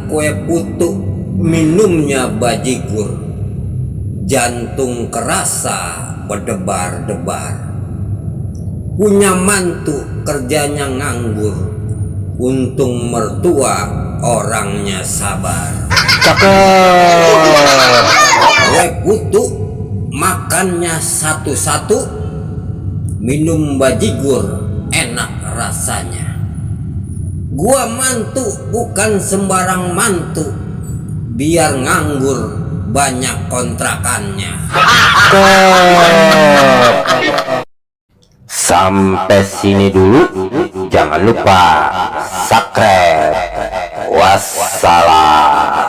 kue putu minumnya bajigur, jantung kerasa berdebar-debar. Punya mantu kerjanya nganggur, untung mertua orangnya sabar. Cakep. Kue putu makannya satu-satu, minum bajigur enak rasanya. Gua mantu bukan sembarang mantu, biar nganggur banyak kontrakannya. Sampai sini dulu, jangan lupa subscribe. Wassalam.